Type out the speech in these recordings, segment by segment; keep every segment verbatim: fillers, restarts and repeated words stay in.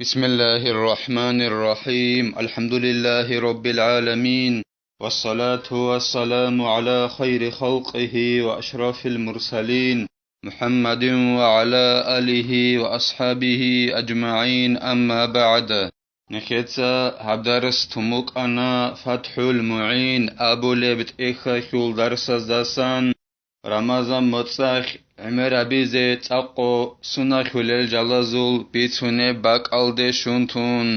بسم الله الرحمن الرحيم. الحمد لله رب العالمين. والصلاة والسلام على خير خلقه وأشرف المرسلين محمد وعلى آله وأصحابه أجمعين. أما بعد. Нехеца гьаб дарс тумукъана ФатхӀул МугӀин абулеб тӀехьалъул дарсаздасан. Рамазан моцӀалъ гӀемер гьабизе цӀакъо суннахьулел жалазул бицунеб бакӀалде щун тун,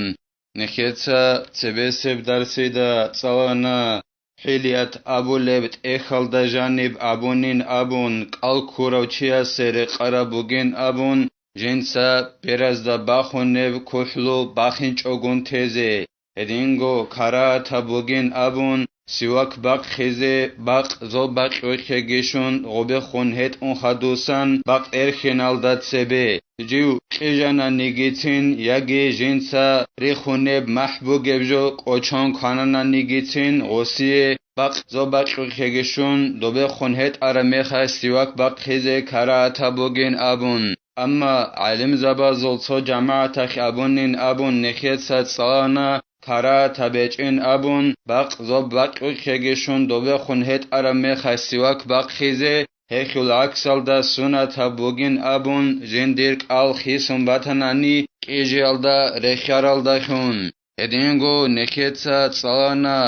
нехеца цебесеб дарсида цӀалана, хӀилият абулеб тӀехьалда жаниб абунин абун кӀал ккурав чиясе рекъараб бугин абун, жинца беразда бахунеб кухӀлу бахинчӀогун тезе, гьединго карагьатаб бугин абун, сивак бахъизе, бакъ зоб бакьухъегищун гъобехун гьетӀун хадусан бакъ эрхиналда цебе, жив кьижананигицин яги жинца рихунеб махӀ бугеб жо кӀочон кванананигицин гъосие бакъ зоб бакьухъегищун добехун гьетӀараб мехалъ сивак бахъизе карагьатаб бугин абун. Амма гӀалимзабазул цо жамагӀаталъ абунин абун нехеца цӀалана, карагьатаб гьечӀин абун, бакъ зоб бакьухъеги щун добехун гьетӀараб мехалъ сивак бахъизе, гьелъул гӀаксалда сунатаб бугин абун, жиндир кӀал хисун батанани кӀижиялда рехьаралдалъун. Гьединго нехеца цӀалана,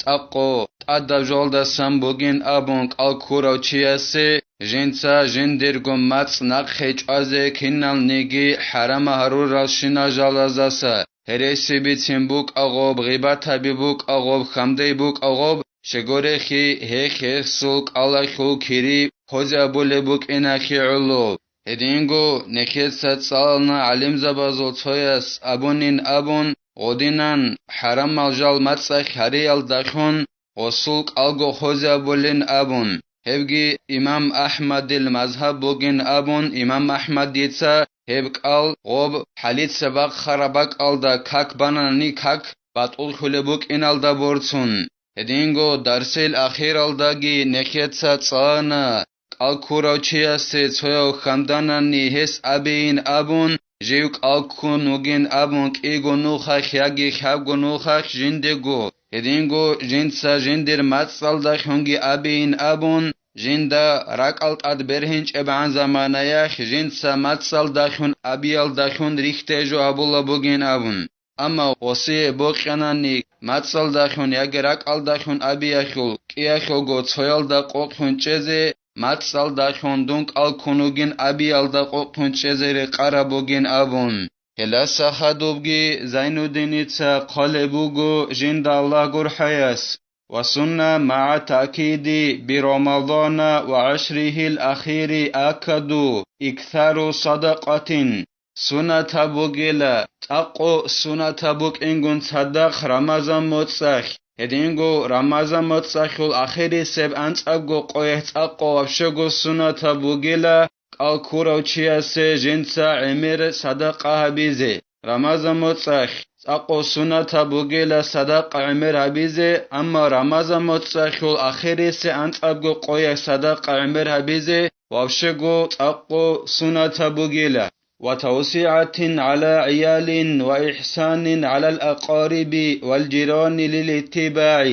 цӀакъо тӀадаб жоялдасан бугин абун кӀал ккурав чиясе, жинца жиндирго мацӀ нахъе чӀвазе киналниги хӀарама гьаруралщинал жалаздаса, гьереси бицин букӀа гъоб, гъибатаби букӀа гъоб, хьамдай букӀа гъоб, щегорехи гьех-гьехсул кӀалалъул кири хъозе абулеб букӀинахи гӀоло. Гьединго нехеца цӀалана гӀалимзабазул цояс абунин абун, гъодинан хӀарамал жал мацӀалъ гьариялдалъун гъосул кӀалго хъозе абулин абун, гьебги имам АхӀмадил мазгьаб бугин абун, имам АхӀмадица гьеб кӀал гъоб хӀалица бахъараб бакӀалда как банани как батӀуллъулеб букӀиналда борцун. Гьединго дарсил ахиралдаги нехеца цӀалана, кӀал ккурав чиясе цояв хьанданани гьес абейин абун, жив кӀал ккун вугин абун кӀиго нухалъ яги хьабго нухалъ жиндего, гьединго жинца жиндир мацӀалдалъунги абейин абун, жинда ракӀал тӀад бергьинчӀебгӀан заманаялъ жинца мацӀалдалъун абиялдалъун рихьде жо гьабулеб бугин абун. Амма гъосие бокьанани мацӀалдалъун яги ракӀалдалъун абиялъул кӀиялъулго цоялда къокълъун чӀезе, мацӀалдалъун дун кӀал ккун вугин абиялда къокълъун чӀезе рекъараб бугин абун. Гьелдаса хадубги Зайнуддиница хъвалеб буго жинда Аллагь гурхӀаяс: «Ва сунна магӀа таъкиди би Рамадана ва гӀашрихил ахири акаду иксару садакъатин». Сунатаб бугила, цӀакъо сунатаб букӀингун цадахъ Рамазан моцӀалъ, гьединго Рамазан моцӀалъул ахирисеб анцӀабго къоялъ цӀакъо вообще-го сунатаб бугила, кӀал ккурав чиясе жинца гӀемер садакъа гьабизе. Рамазан моцӀалъ цӀакъо сунатаб бугила садакъа гӀемер гьабизе, амма Рамазан моцӀалъул ахирисеб анцӀабго къоялъ садакъа гӀемер гьабизе вообще-го цӀакъо сунатаб бугила. وتوسعة على عيال وإحسان على الأقارب والجيران للاتباع.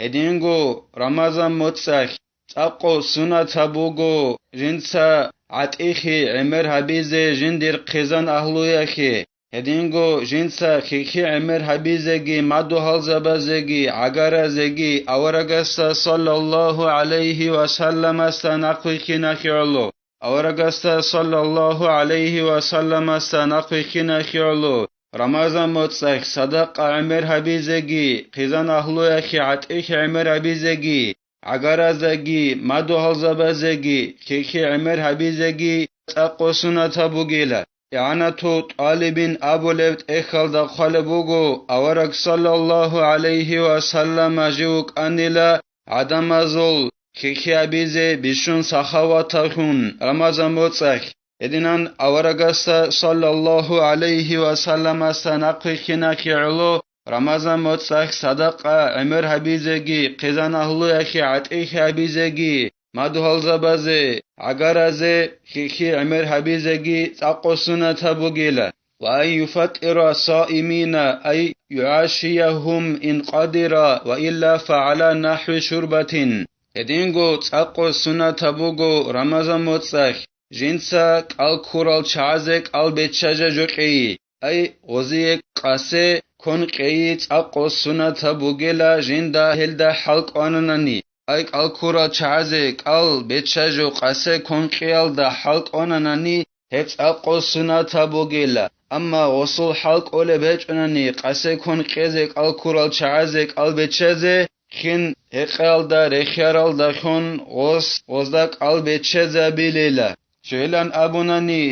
Гьединго Рамазан моцӀалъ цӀакъо сунатаб буго жинца гӀатӀихъе гӀемер гьабизе жиндир хъизан-агьлуялъе, гьединго жинца хихи гӀемер гьабизеги, мадугьалзабазеги, гӀагаразеги аварагасда саллаллагьу гӀалайгьи ва салламасда нахъвихьиналъе гӀоло. Аварагасда саллаллагьу гӀалайгьи ва салламасда нахъвихьиналъе гӀоло, Рамазан моцӀалъ садакъа гӀемер гьабизеги, хъизан-агьлуялъе гӀатӀихъ гӀемер гьабизеги, гӀагараздаги, мадугьалзабазеги, хихи гӀемер гьабизеги цӀакъо сунатаб бугила. ИгӀанату тӀалибин абулеб тӀехьалда хъвалеб буго, авараг саллаллагьу гӀалайгьи ва саллама жив вукӀанила гӀадамазул хихи гьабизе бищун сахаваталъун Рамазан моцӀалъ. Гьединан аварагасда саллаллагьу гӀалайгьи ва салламасда нахъвихьиналъе гӀоло Рамазан моцӀалъ садакъа гӀемер гьабизеги, хъизан-агьлуялъе гӀатӀихъ гьабизеги, мадугьалзабазе, гӀагаразе хихи гӀемер гьабизеги цӀакъо сунатаб бугила. وأن يفطر الصائمين أي يعشيهم إن قدر وإلا فعلى نحو شربة. Гьединго цӀакъго сунатаб буго Рамазан моцӀалъ жинца кӀал ккурал чагӀазе кӀал бечча жо кьейи, ай, гъозие къасе ккон кьейи цӀакъго сунатаб бугела жинда гьелда хӀал кӀвананани, ай, кӀал ккурал чагӀазе кӀал бечча жо къасе ккон кьеялда хӀал кӀвананани, гьеб цӀакъго сунатаб бугела. Амма гъосул хӀал кӀолеб гьечӀонани къасе ккон кьезе кӀал ккурал чагӀазе кӀал беччазе, хин гьекъеялда рехияралдалъун гъос гъозда кӀал беччазабилейила. Щайилан абунани,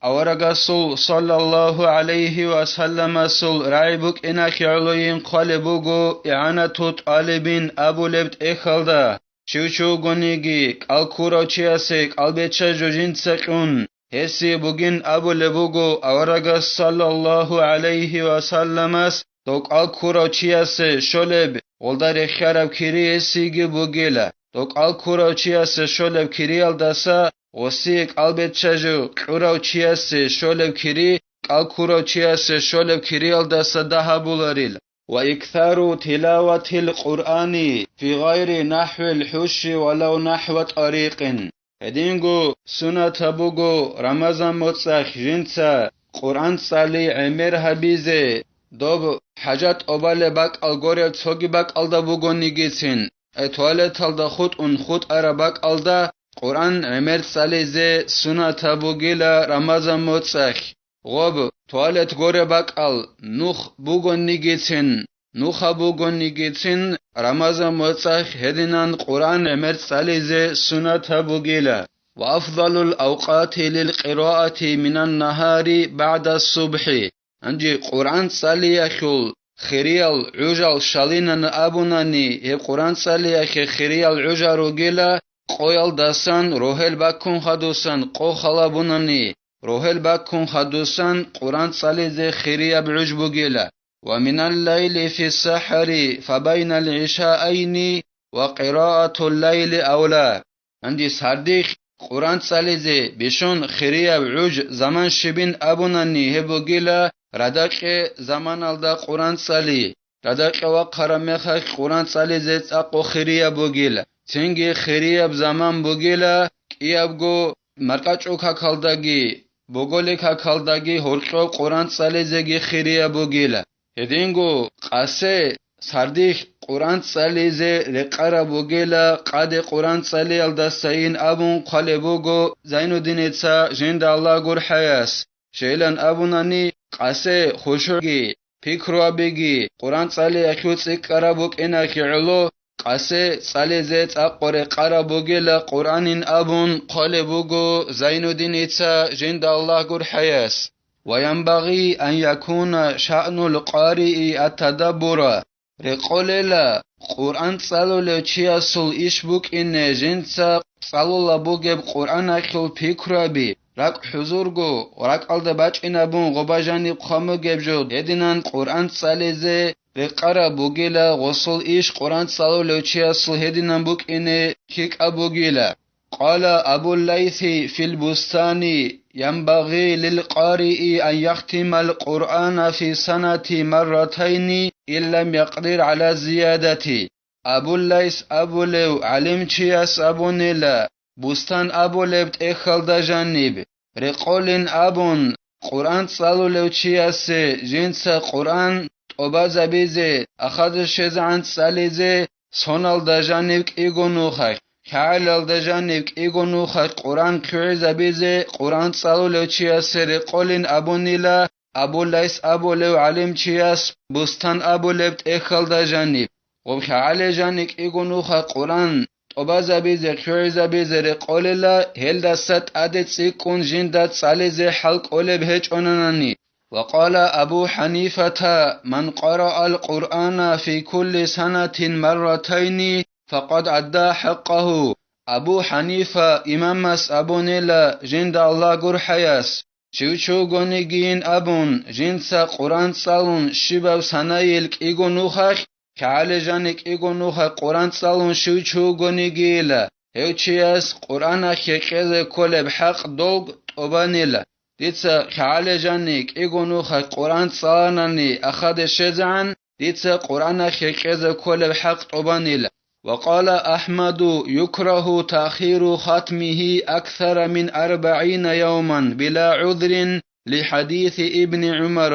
аварагасул саллаллагьу гӀалайгьи ва салламасул рагӀи букӀиналъе гӀолойин хъвалеб буго игӀанату тӀалибин абулеб тӀехьалда, щив чи вугониги кӀал ккурав чиясе кӀал бечча жо жинца кьун, гьесие бугин абулеб буго аварагас саллаллагьу гӀалайгьи ва салламас, дов кӀал ккурав чиясе щолеб гъолда рехияраб кири гьесиеги бугела. Дов кӀал ккурав чиясе щолеб кириялдаса гъосие кӀал бечча жо кьурав чиясе щолеб кири кӀал ккурав чиясе щолеб кириялдаса дагь гьабуларила. وإكثار تلاوة القرآن في غير نحو الحوش ولو نحو طريق. Гьединго сунатаб буго Рамазан моцӀалъ жинца Къуръан цӀали гӀемер гьабизе, доб хӀажат тӀобалеб бакӀал горел цоги бакӀалда бугонигицин, э, туалеталда хутӀун хутӀараб бакӀалда Къуръан гӀемер цӀализе сунатаб бугила Рамазан моцӀалъ. Гъоб, туалет горе бакӀал, нух бугоннигицин, нуха бугоннигицин, Рамазан моцӀалъ гьединан Къуръан гӀемер цӀализе сунатаб бугила. وأفضل الأوقات للقراءة من النهار بعد الصبح. Гьанже Къуръан цӀалиялъул хириял гӀужал щалинана абунани, гьеб Къуръан цӀалиялъе хириял гӀужал ругела къоялдасан рогьел баккун хадусан къо халабунани, рогьел баккун хадусан Къуръан цӀализе хирияб гӀуж бугела. ومن الليل في السحر فبين العشاءين وقراءة الليل أولى. Гьанже сардилъ Къуръан цӀализе бищун хирияб гӀуж заман щибин абунани, гьеб бугила радакье заманалда Къуръан цӀали. Радакье вахъараб мехалъ Къуръан цӀализе цӀакъго хирияб бугила. Цинги хирияб заман бугила кӀиябго маркӀачӀул какалдаги, боголил какалдаги гьоркьоб Къуръан цӀализеги хирияб бугила. Гьединго къасе сардилъ Къуръан цӀализе рекъараб бугела къаде Къуръан цӀалиялдасайин абун хъвалеб буго Зайнуддиница, жинда Аллагь гурхӀаяс. Щайилан абунани, къасе хушугӀги, пикруабиги Къуръан цӀалиялъул цӀикӀкӀараб букӀиналъе гӀоло, къасе цӀализе цӀакъго рекъараб бугела Къуръанин абун хъвалеб буго Зайнуддиница, жинда Аллагь гурхӀаяс. وينبغي أن يكون شأن القارئ التدبر. Рекъолела, Къуръан цӀалулев чиясул иш букӀине жинца цӀалулеб бугеб Къуръаналъул пикруаби, ракӀ хӀузурго, ракӀалда бачӀинабун гъоба жаниб хъван бугеб жо гьединан Къуръан цӀализе рекъараб бугела, гъосул иш Къуръан цӀалулев чиясул гьединан букӀине лъикӀаб бугела. قال أبو الليث في البستان: ينبغي للقارئ أن يختم القرآن في سنة مرتين إن لم يقدر على الزيادة. Абу Лайс абулев гӀалимчияс абунила, Бустан абулеб тӀехьалда жаниб, рекъолин абун, Къуръан цӀалулев чиясе жинца Къуръан тӀобазабизе, ахазе щвезегӀан цӀализе, соналда жанив кӀиго нухалъ, хӀагӀалалда жанив кӀиго нухалъ Къуръан лъугӀизабизе Къуръан цӀалулев чиясе рекъолин абунила Абу Лайс абулев гӀалимчияс Бустан абулеб тӀехьалда жаниб. Гъоб хӀагӀале жани кӀиго нуха Къуръан тӀобазабизе, лъугӀизабизе рекъолела, гьелдаса тӀаде цӀикӀкӀун жинда цӀализе хӀал кӀолеб гьечӀонанани. وقال أبو حنيفة: من قرأ القرآن في كل سنة مرتين فقد أدى حقه. Абу ХӀанифа имамас абунела, жинда Аллагь гурхӀаяс, чив чи вугонигийин абун, жинца Къуръан цӀалун щибаб санайил кӀиго нухалъ, хӀагӀале жани кӀиго нуха Къуръан цӀалун щив чи вугонигийила, гьев чияс Къуръаналъе кьезе кколеб хӀакъ долг тӀобанила. дица хъалеб жаниб кӀиго нухалъ Къуръан цӀаланани ахаде щвезегӀан, дица Къуръаналъе кьезе кколеб хӀакъ тӀубанила. وقال أحمد: يكره تأخير ختمه أكثر من أربعين يوما بلا عذر لحديث ابن عمر.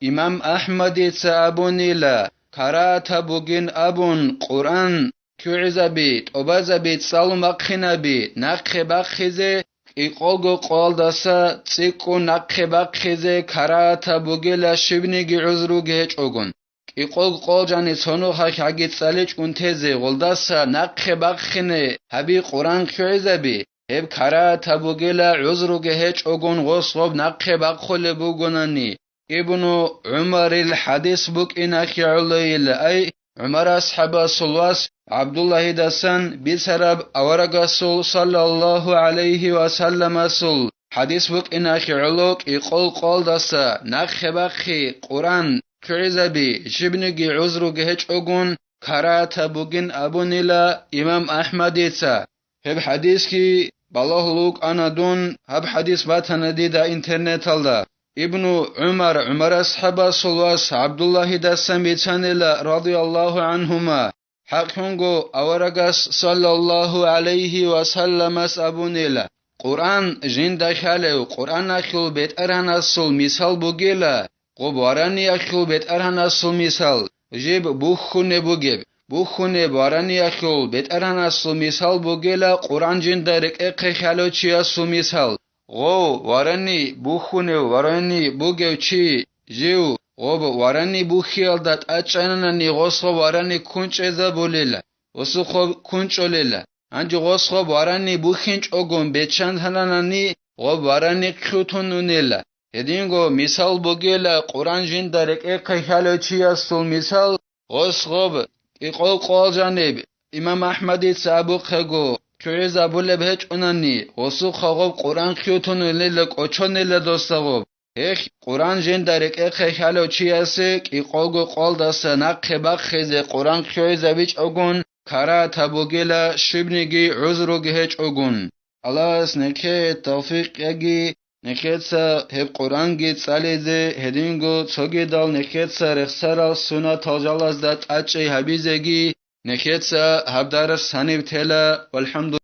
Имам Ахмадица абунила, карагьатаб бугин абун, Къуръан кигӀизаби, тӀубазаби, цӀалун бахъинаби нахъе бахъизе кӀикъого къоялдаса цӀикӀкӀун нахъе бахъизе карагьатаб бугила щибниги гӀузруги гьечӀогун. КӀикъого къоялъ жаниб цо нухалъ гьаги цӀаличӀун тезе, гъолдаса нахъе бахъине гьаби Къуръан кигӀизаби, гьеб карагьатаб бугила гӀузруги гьечӀогун гъос гъоб нахъе бахъулеб бугонани. Ибну ГӀумарил хадис букӀиналъе гӀолойила, ай, ГӀумар асхӀабасул вас ГӀабдуллагьидасан бицараб аварагасул саллаллагьу гӀалайгьи ва салламасул хадис букӀиналъе гӀоло кӀикъол къоялдаса нахъе бахъи Къуръан кигӀизаби, щибниги гӀузруги гьечӀогун карагьатаб бугин абунила имам Ахмадица. Гьеб хадисги балагьулев вукӀана дун, гьаб хадис батана дида интернеталда. Ибну ГӀумар, ГӀумар асхӀабасул вас ГӀабдуллагьидасан бицанила, радияллагьу гӀангьума, хӀакълъунго аварагас саллаллагьу гӀалайгьи ва салламас абунила, Къуръан жинда хъалев, Къуръаналъул БетӀергьанасул мисал бугила, гъоб вараниялъул БетӀергьанасул мисал, жиб бухьунеб бугеб, бухьунеб вараниялъул БетӀергьанасул мисал бугила Къуръан жинда рекӀехъе хъалев чиясул мисал. Гъов варани бухьунев варани бугев чи, жив гъоб варани бухьиялда тӀачӀананани гъосго варани ккунчӀезабулила, гъосухъо ккунчӀолила. Гьанже гъосго варани бухьинчӀогун беччан гьананани, гъоб варани хъутун унела. Гьединго мисал бугела Къуръан жинда рекӀехъе хъалев чиясул мисал, гъос гъоб кӀикъол къоялъ жаниб, имам Ахмадица абухъего, чугӀизабулеб гьечӀунани, гъосухъа гъоб Къуръан хъутун унела, кӀочонела досда гъоб. Гьелъ Къуръан жинда рекӀехъе хъалев чиясе кӀикъого къоялдаса нахъе бахъизе Къуръан хъугӀизабичӀогун карагьатаб бугела, щибниги гӀузруги гьечӀогун. Аллагьас нехъе тавфикъ кьеги, нехъеца гьеб Къуръанги цӀализе, гьединго цогидал нехъеца рехсарал сунатал жалазда тӀачӀей гьабизеги, нехъеца гьаб дарс гьаниб тела. Валхамду